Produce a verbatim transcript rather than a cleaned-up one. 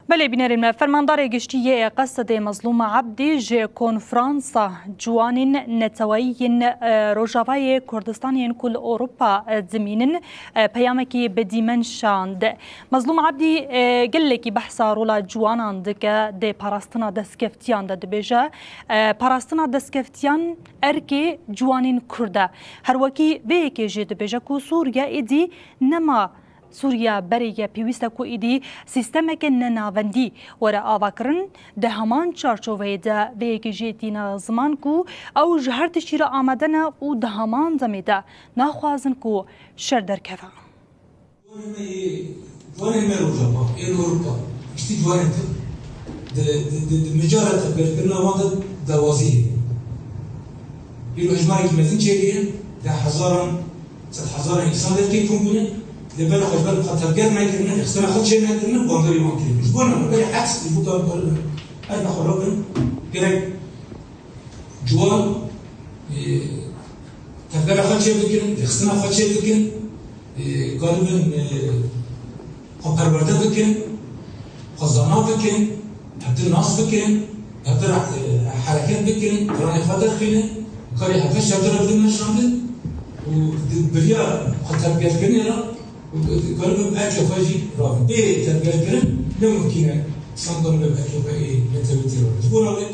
Belê bînerên me, Fermandarê Giştî yê Qesedê Mezlûm Ebdî ji Konferansa Ciwanên Neteweyî yên, e, Rojavayê Kurdistanê yên ku li Ewropa, e, dimînin, e, peyamekî bi dîmen şand. Mezlûm Ebdî, e, gelekî behsa rola ciwanan dike di parastina destkeftiyan de, dibêje, e, parastina destkeftiyan erkê ciwanên Kurd e. Her wekî vê yekê jî dibêje ku Sûriye êdî nema Sûriya berê ye, pêwîst e ku êdî sîstemeke nenavendî were avakirin. Di heman çarçoveyê de vê yekê jî tîne ziman ku ew ji her tiştî re amade ne û di heman demê de naxwazin ku şer derkeve. Ciwanê me yê, ciwanê me Rojava, ên Ewropa, giştî ciwanên Tirk, di, di, di, di mijara tevgerkirina wan de dawazî heye. Îro hejmarekî mezin çêbûye, deh hezaran, sed hezaran însan derketî bûne, lê ber xwe ber xwe tevger nekirine, xistina xwe çê nekirine, bandorê wan kirine. Ji bo ne, berê heft, ji bo ka ber, ev xwe rabin, gerek ciwan, e, tevgera xwe çê bikin, rêxistina xwe çê bikin, e, karibin, e, xwe perwerde bikin, xwe zana bikin, hevdî nas bikin, hevdî re, e, hereket bikin, piranê xwe derxînin, karê hevdî şevdî re bidin meşandin û di biriya xwe tevgerkirinê re û karibin erkê xwe jî rabin. Bê tevgerkirin ne mumkîn e, insan karibe erkê xwe ê netewî tê re. Ji bo re